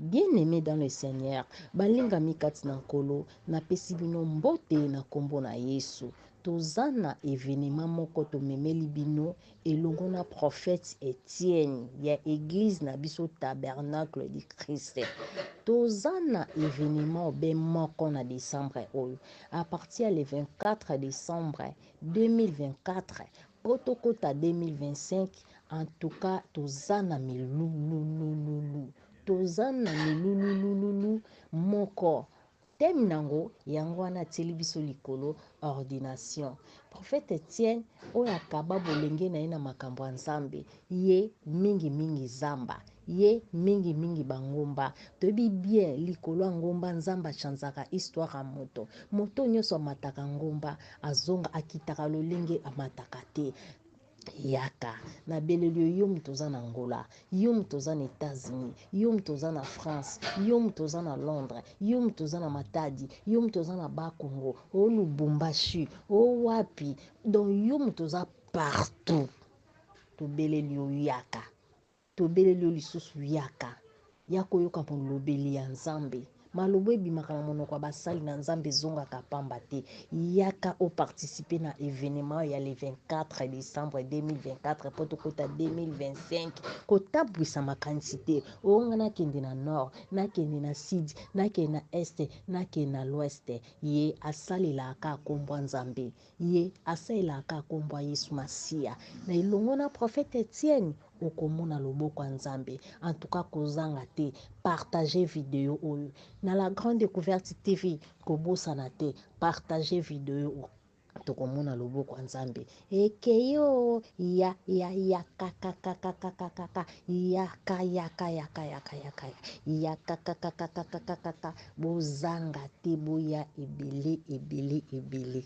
Bien aime dans le Seigneur, balingami kati na Nkolo, napesi bino mbote na nkombo na Yesu. Toza na evenement moko tomemeli bino elongo na prophète Etienne ya eglise na biso Tabernacle du Christ. Toza na evenement obe moko na decembre oyo, à partir ya le 24 decembre 2024 po tokota 2025. En tout cas toza na milulululu, toza na milulululu moko. Thème nango yango wana atieli biso likolo ordination. Prophète Etienne oyo akaba bolenge na ye na makambo ya Nzambe, ye mingi mingi zamba, ye mingi mingi bangomba. Toyebi bien likolo ya ngomba Nzambe achanzaka histoire ya moto. Moto nyonso amataka ngomba, azonga akitaka lolenge amataka te. Yaka, nabeleli yo, yo moto oza na Angola, yo moto oza na Etats-Unis, yo moto oza na France, yo moto oza na Londres, yo moto oza na Matadi, yo moto oza na Bas-Congo, o Lubumbashi, o wapi, donc yo moto oza partout, tobeleli yo yaka. Tobeleli yo lisusu yaka, ya koyoka molobeli ya Nzambe. Maloba ebimaka na monoko ya basali na Nzambe ezongaka pamba te. Yaka o participer na evenement ya le 24 decembre 2024 po tokota 2025. Kotabwisa makanisi te. O nga nakende na nord, nakende na sud, nakende na est, nakende na l'ouest. Ye asalelaka kombo ya Nzambe. Ye asalelaka kombo ya Yesu Masiya. Na elongo na prophète Etienne, okomona loboko ya Nzambe. En tout cas kozanga te, partager video oyo na la grande découverte TV, kobosana te, partager video oyo, tokomona loboko ya Nzambe. Ekeyo ya ya ya ka ka ka ka ka ka ka ya ka ya ka ya ka ya ka ya ka ya ka ka ka ka ka ka ka ka ka. Bozanga te, boya ebele ebele ebele.